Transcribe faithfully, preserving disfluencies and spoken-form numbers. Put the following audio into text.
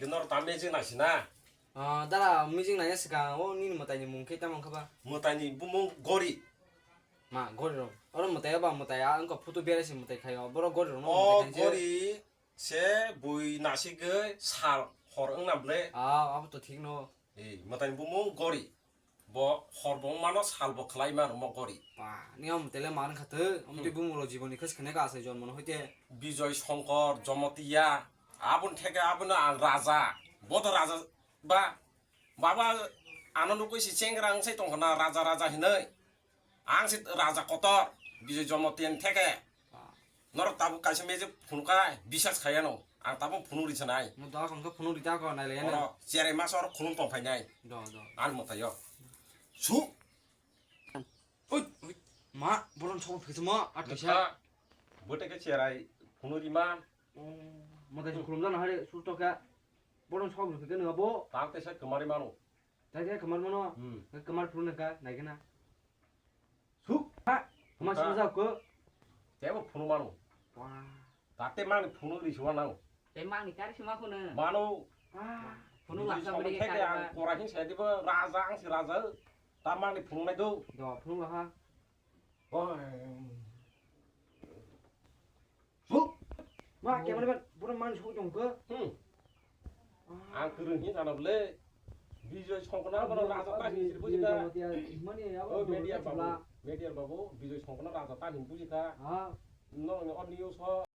Nor ta mejeng naisina? Ah, dara mejeng naina swkang o nini mwtaini mung khe tamo wngkha ba? Mwtaini bumung Gori. Ma, Gori rong. Oro mwtai ba mwtai, ah, wngkha photo berai se mwtai khaio. Borok Gori rong. O Gori se bui nasigwi sal hor wngna ble. Ah, abo to thik no. Ei, mwtaini bumung Gori. Bo hor bo wngmano sal bo khwlai mano mo Gori. Ba, ni omo tele man kha thwi, omo twi bumung rok jiboni khe swkang ka asai jonmo no hoite. Bijoy Shankar, Jomotiya, aboni theke abono ang raja. Bo to raja ba, baba ano nukui si chengra wng sai tongkha na raja raja hinui. Ang se raja kotor, Bijoy Jomotiani theke. Norok tabuk kaisa mejek phunukha, bisas khaiya no. Ang tabuk phunuk ri sanai. Mo doga kong khe phunuk ri ta ko nai le. Oro cherai masa oro khulum tong phainai. Do, do. Ang mwtaio. Su. Oi, oi. Ma, boron chok phikse ma, a tuisa. Bwteke cherai phunuk ri man. Oh, mo dai khulum jana hari su to kha. Boron chok phikse no bo. Tang te sa kemari mano. Tang te kemar mano. Hmm. Kemar phunuk ka, nai kena. Suk. Ha, ma suk jak ko. Tebo phunu mano. Wah. Tate mangni phunu ri suwa nang. Te mangni kari sima khunu. Mano. Ah. Phunu lasa beri kari. Ang kora hin saya tiba raja, ang si raja. Ta mangni phunu nai do. Do phunu laha. Oi. Suk. Ma, cameraman, pura man suk jong ko. Hmm. Ang kwrwng hin sana bole. Bijoy Songkona bono raja ta hin buji kha. Mani abo. Oh, media babu. Media babu, Bijoy Songkona raja ta hin buji kha. Ha. No, no, news ho.